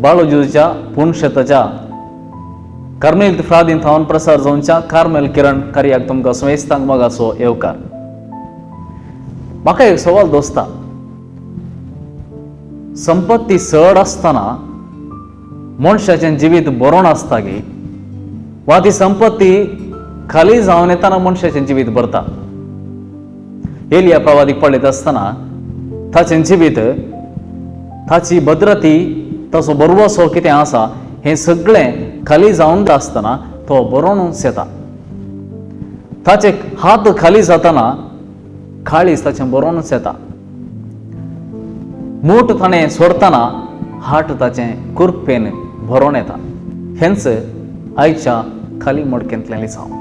बाळोजुच्या पुणशेताच्या Carmel फ्रादीन थावन प्रसार जावच्या कार्मेल किरण कार्याक तुमकां समेस्तांक मोगाचो येवकार. म्हाका एक सवाल दोस्ता, संपत्ती चड आसतना मनशाचें जिवीत बरोवन आसता गी वा ती संपत्ती खाली जावन येतना मनशाचें जिवीत भरता? एलिया प्रवादीक पळयत आसतना ताचें जिवीत, ताची भद्रती, ताचो बरवसो कितें आसा हें सगळें खाली जावन आसतना तो बरोवनूच येता. ताचे हात खाली जातना काळीज ताचें बरोवनूच येता. मूठ ताणें सोडतना हाट ताचें कुरपेन भरोवन येता. हेंच आयच्या खाली मडकेंतलें लिसांव.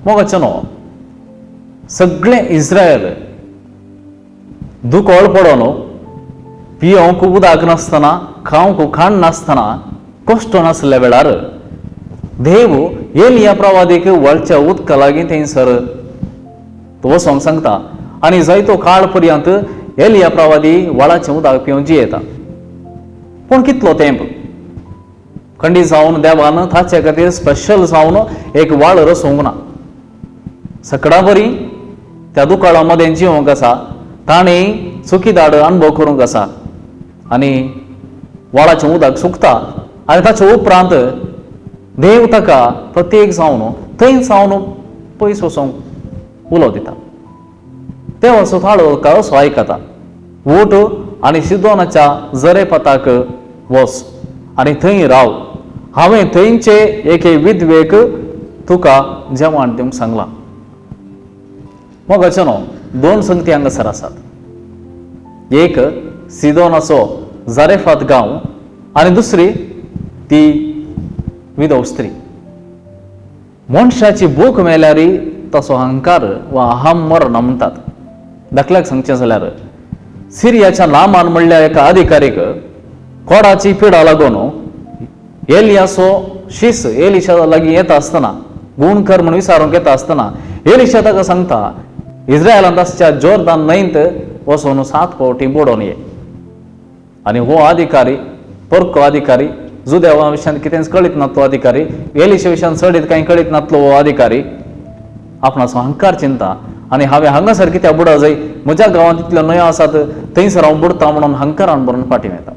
मोगाचें सगळें इस्रायल दुकळ पडोन पियोंक उदक नासतना, खावंक खाण नासतना, कश्ट नासल्या वेळार देव एलिया प्रवादीक वळच्या उदका लागीं थंयसर तो वचोंक सांगता आनी जायतो काळ पर्यंत एलिया प्रवादी व्हाळाचें उदक पिवन जियेता. पूण कितलो तेंप खंडी जावन देवान ताचे खातीर स्पेशल जावन एक वाळ रचोवंक ना. सकडा बरी त्या दुकाळा मदें जिवंक आसा, ताणें चुकीदाड अणभव करूंक आसा आनी वाळाचें उदक सुकता आनी ताचे उपरांत देव ताका प्रत्येक जावन थंय जावन पयस वचोंक उलो दिता. देवाचो ताळो ताका असो आयकता, उठ आनी सिदोनाच्या जरेपताक वच आनी थंय राव, हांवें थंयचे एके विधवेक तुका जेवण दिवंक सांगलां. मोगाचें न्हू दोन संगती हांगासर आसात. एक सिदोनाचो जारेफात गांव आनी दुसरी ती विधव स्त्री. मनशाची भूक मेल्यार ताचो अहंकार वा अहम मरण म्हणटात. दाखल्याक सांगचें जाल्यार सिरियाच्या नामान म्हणल्यार एका अधिकारीक कोडाची पिडा लागून एलियाचो शीस एलिशा लागीं येता आसतना, गुणकर म्हूण विचारूंक येता आसतना एलिशा ताका सांगता, इस्रायलांत आसच्या जोर्दान न्हंयत वचून 7 फावटी बुडोवन ये. आनी हो अधिकारी, परको अधिकारी, जुदेवा विशयांत कितेंच कळीत नासलो अधिकारी, एलिशा विशयांत चडीत कांय कळीत नासलो हो अधिकारी आपणाचो अहंकार चिंता आनी हांवें हांगासर कित्याक बुडा जाय, म्हज्या गांवांत इतल्यो न्हंयो आसात थंयसर हांव बुडटा म्हणून अहंकारान भरून फाटीं येता.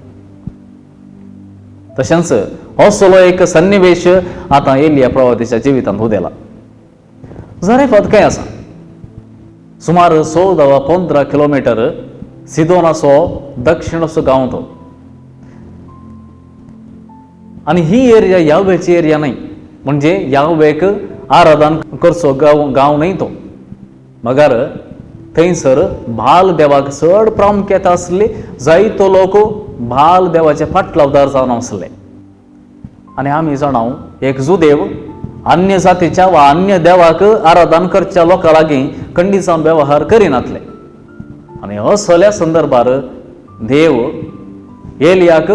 तशेंच असलो एक सन्निवेश आतां एलिया प्रवादीच्या जिवितांत उदेला. जरेफात खंय आसा? सुमार 14 वा 15 किलोमिटर सिदोनाचो दक्षिणचो गांव तो. आनी ही एरिया यावेची एरिया न्हय, म्हणजे यावेक आराधन करचो गांव न्हय तो. मगर थंयसर बाल देवाक चड प्रामुख्यता आसली, जायतो लोक बाल देवाचे फाटलावदार जावन आसले. आनी आमी जाणाव एक जुदेव अन्य जातीच्या वा अन्य देवाक आराधन करच्या लोकां लागीं खंडीत जावन वेव्हार करिनातले. आनी असल्या संदर्भार देव एलियाक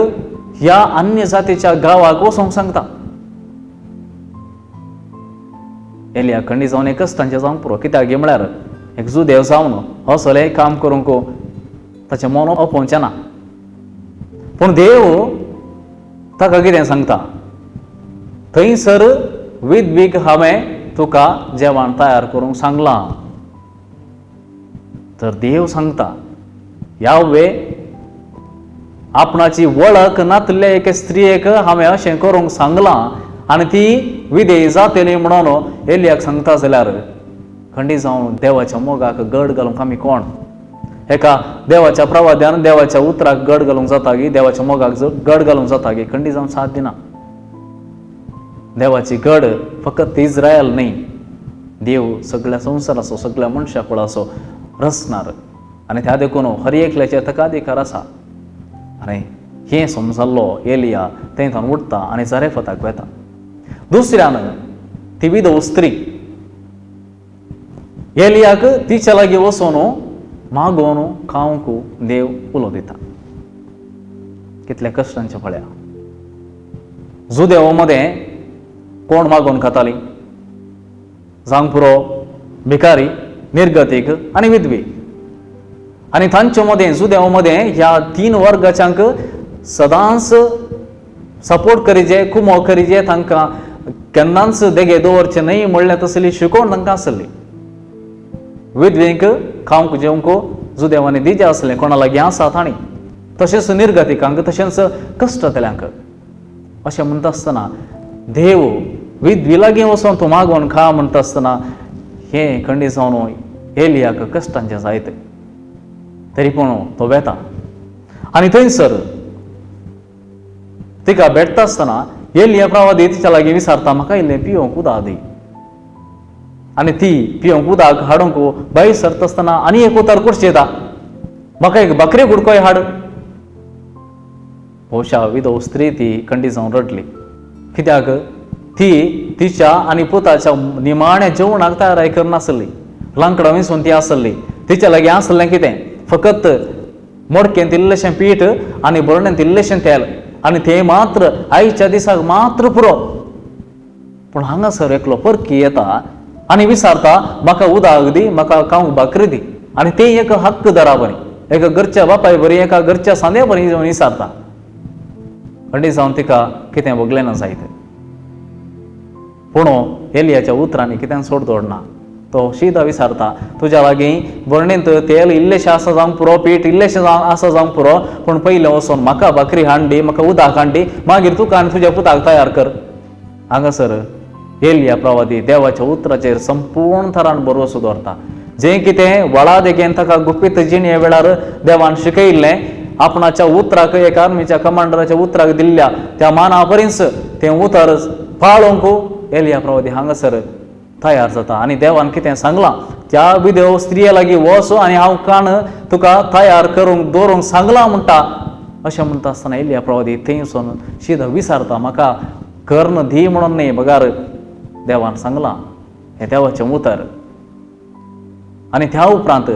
ह्या अन्य जातीच्या गांवाक वचोंक सांगता. एलिया खंडीत जावन एकच तांचें जावंक पुरो, कित्याक म्हळ्यार एक जुदेव जावन असलें काम करूंक ताचें मन अपोवचें ना. पूण देव ताका कितें सांगता, थंयसर विधवीक हांवें तुका जेवण तयार करूंक सांगलां. तर देव सांगता, यावे आपणाची वळख नातल्या एके स्त्रियेक हांवें अशें करूंक सांगलां आनी ती विधेय जातली म्हणून एलियाक सांगता जाल्यार खंडी जावन देवाच्या मोगाक गड घालूंक आमी कोण? एका देवाच्या प्रवाद्यान देवाच्या उतराक गड घालूंक जाता गी, देवाच्या मोगाक गड घालूंक जाता गी? खंडी जावन साथ दिना. देवाची गड फकत इस्रायल न्हय, देव सगळ्या संवसाराचो, सगळ्या मनशा कुळाचो रचणार आनी त्या देखून हर एकल्याचेर ताका अधिकार आसा. आनी हें समजल्लो एलिया थंय थंय उठता आनी जरेफताक वेता. दुसऱ्यान ती विधव स्त्री एलियाक तिच्या लागीं वचून मागोवन खावंक देव उलो दिता. कितल्या कश्टांचे पळया. जुदेव मदें कोण मागोवन खाताली? जावंक पुरो भिकारी, निर्गतीक आनी विधवी. आनी तांचे मदें जुदेव मदें ह्या तीन वर्गाच्यांक सदांच सपोर्ट करीजे, कुमो करीजे, तांकां केन्नाच देगे दवरचें न्हय म्हणल्यार तसली शिकोवण तांकां आसली. विधवेंक खावंक जेवंक जुदेवांनी दिजें आसलें, कोणा लागीं आसा तांणी, तशेंच निर्गतिकांक, तशेंच कश्टतल्यांक. अशें म्हणटा आसतना देव विधवी लागीं वचोन तूं मागोवन खा म्हणटा आसतना हें खंडी जावन एलियाक कश्टांचें जायत, तरी पूण तो वेता आनी थंयसर तिका भेटता आसतना एलिया प्रवादी तिच्या लागीं विचारता, म्हाका इल्लें पिवंक उदक दी. आनी ती पिवंक उदक हाडूंक भायर सरता आसतना आनी एक उतर कुर्शेता, म्हाका एक बकरी कुडकोय हाड. भोवशा विधव स्त्री ती खंडी जावन रडली, कित्याक ती तिच्या आनी पुताच्या निमाण्या जेवणाक तयाराय करनासली. लांकडां विंचून ती आसली. तिच्या लागीं आसलें कितें? फकत मोडकेंत इल्लेशें पीठ आनी बरणेंत इल्लेशें तेल, आनी तें मात्र आयच्या दिसाक मात्र पुरो. पूण हांगासर एकलो परकी येता आनी विचारता, म्हाका उदक दी, म्हाका खावंक भाकरी दी. आनी तें एक हक्कदारा बरी, एका घरच्या बापाय बरी, एका घरच्या सांद्या बरी विचारता. खंडी जावन तिका कितें भोगलें ना जायत, पूण एलियाच्या उतरांनी कितें सोड दवरना. तो शीदा विचारता, तुज्या लागीं बरणेंत तेल इल्लेशें आसा जावंक पुरो, पीठ इल्लेशें आसा जावंक पुरो, पूण पयलें वचोन म्हाका भाकरी हांडी, म्हाका उदक हांडी, मागीर तुका आनी तुज्या पुताक तयार कर. हांगासर एलिया प्रवादी देवाच्या उतराचेर संपूर्ण थरान भरवसो दवरता. जें कितें वळा देगेन ताका गुपीत जिणे वेळार देवान शिकयल्लें, आपणाच्या उतराक, एका आर्मीच्या कमांडराच्या उतराक दिल्ल्या त्या माना परींच तें उतर पाळोवंक एलिया प्रवादी हांगासर तयार जाता. आनी देवान कितें सांगलां त्या विदेव स्त्रिये लागीं वच आनी हांव काण तुका तयार करूंक दवरूंक सांगलां म्हणटा. अशें म्हणटा आसतना एलिया प्रवादी थंय वचून शीदा विचारता, म्हाका कर्ण दी म्हणून न्हय, बगार देवान सांगलां हें देवाचें उतर. आनी त्या उपरांत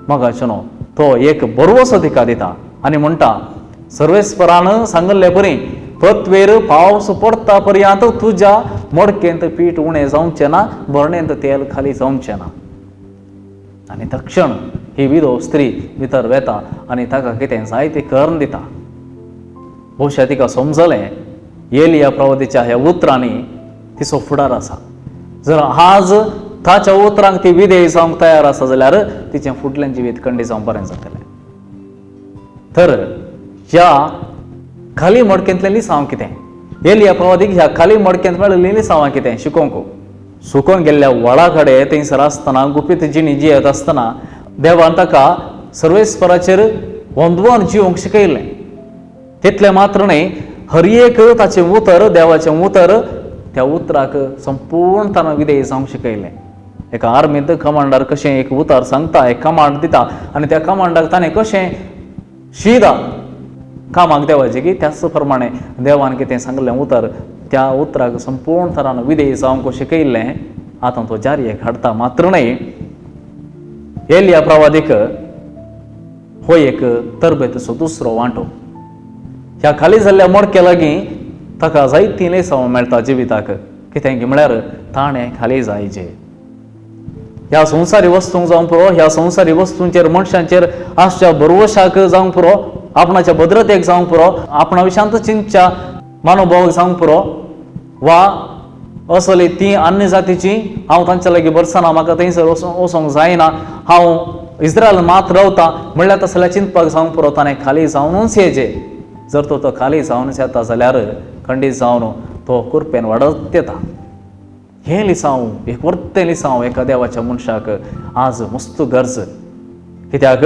मोगाचें न्हू तो एक बरवसो तिका दिता आनी म्हणटा, सर्वेस्परान सांगल्ले परी पृथ्वेर पावस पडता पर्यंत तुज्या मडकेंत पीठ उणें जावचें ना, भरणेंत तेल खाली जावचें ना. आनी तक्षण ही विधव स्त्री भितर वेता आनी ताका कितें जाय तें करून दिता. भोवशा तिका समजलें एलिया प्रवादीच्या ह्या उतरांनी तिचो फुडार आसा. जर आज ताच्या उतरांक ती विधेय जावंक तयार आसा जाल्यार तिचें फुडलें जिवीत खंडी जावंक बरें जातलें. तर ह्या खाली मडकेंतलें लिसांव कितें? एलिया प्रवादीक ह्या खाली मडकेंत मेळिल्लीं लिसांवां कितें शिकोवंक? सुकोन गेल्ल्या वळा कडेन थंयसर आसतना, गुपीत जिणी जियेत आसतना देवान ताका सर्वेस्पराचेर वंदवन जिवंक शिकयलें. तितलें मात्र न्हय, हर एक ताचें उतर, देवाचें उतर, त्या उतराक संपूर्ण विधेय जावंक शिकयलें. एका आर्मींत कमांडर कशें एक उतर सांगता, एक कमांड दिता आनी त्या कमांडाक ताणें कशें शिदा कामाक देवाचें की त्याच प्रमाणे देवान कितें सांगलें उतर, त्या उतराक संपूर्ण तरान विधेय जावंक शिकयल्लें. आतां तो जारयेक हाडटा मात्र न्हय, एलिया प्रवादीक हो एक तरबेतीचो दुसरो वांटो. ह्या खाली जाल्ल्या मडके लागीं ताका जायतीं लेसांव मेळटा जिविताक. कितें की म्हळ्यार ताणें खाली जायचे ह्या संवसारी वस्तूंक जावंक पुरो, ह्या संवसारी वस्तूंचेर मनशांचेर आसच्या भरवशाक जावंक पुरो, आपणाच्या भद्रतेक जावंक पुरो, आपणा विशांत चिंतच्या मानोभावाक जावंक पुरो, वा असली ती अन्य जातीची हांव तांच्या लागीं बरसना, म्हाका थंयसर वचोंक जायना, हांव इस्रायल मात रावता म्हणल्यार तसल्या चिंतपाक जावंक पुरो. ताणें खाली जावनूच येचे. जर तो तो खाली जावन येता जाल्यार खंडीत जावन तो कुरपेन वाडत येता. हें लिसांव एक वर्तें लिसांव एका देवाच्या मनशाक आज मस्त गरज. कित्याक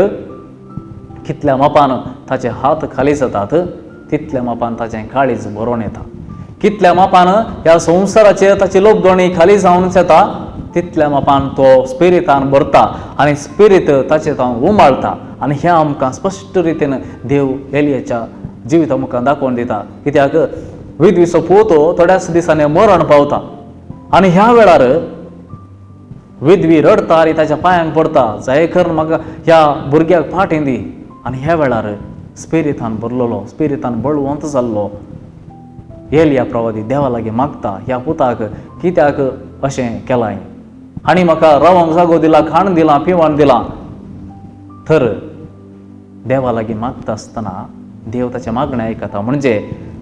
कितल्या मापान ताचे हात खाली जातात तितल्या मापान ताचें काळीज भरोन येता. कितल्या मापान ह्या संवसाराचेर ताची लोकदोणी खाली जावन येता तितल्या मापान तो स्पिरितान भरता आनी स्पिरीत ताचे तो उमाळटा. आनी हें आमकां स्पश्ट रितीन देव एलियाच्या जिविता मुखार दाखोवन दिता. कित्याक विधवीचो पूत थोड्याच दिसांनी मरण पावता आनी ह्या वेळार विधवी रडटा आनी ताच्या पांयांक पडटा, जाय करून म्हाका ह्या भुरग्याक फाट दी. आनी ह्या वेळार स्पिरितान भरलेलो, स्पिरितान बळवंत जाल्लो एलिया प्रवादी देवा लागीं मागता, ह्या पुताक कित्याक अशें केलां आनी म्हाका रावंक जागो दिला, खाण दिलां, पिवण दिलां. तर देवा लागीं मागता आसतना देव ताचें मागणें आयकता. म्हणजे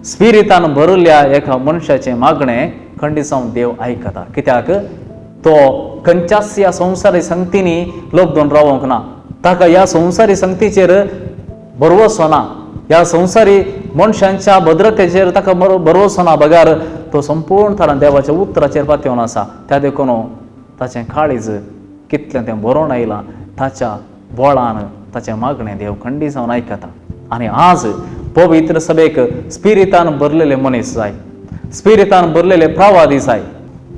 स्पिरितान भरिल्ल्या एका मनशाचें मागणें खंडीत जावन देव आयकता. कित्याक तो खंयच्याच ह्या संवसारी संगतींनी लोबदून रावंक ना, ताका ह्या संवसारी संगतीचेर भरवसो ना, ह्या संवसारी मनशांच्या भद्रतेचेर ताका भरवसो ना, बगार तो संपूर्ण तरान देवाच्या उतराचेर पातयेवन आसा. त्या देखून ताचें काळीज कितलें तें बरोवन आयलां, ताच्या बोळान ताचें मागणें देव खंडीत जावन आयकता. आनी आज पवित्र सभेक स्पिरितान भरलेले मनीस जाय, स्पिरितान भरलेले प्रवादी जाय.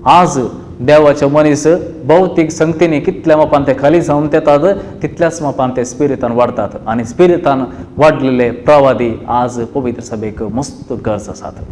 आज देवाचे मनीस भौतीक संगतींनी कितल्या मापान ते खाली जावन येतात तितल्याच मापान ते स्पिरितान वाडतात आनी स्पिरितान वाडलेले प्रवादी आज पवित्र सभेक मस्त गरज आसात.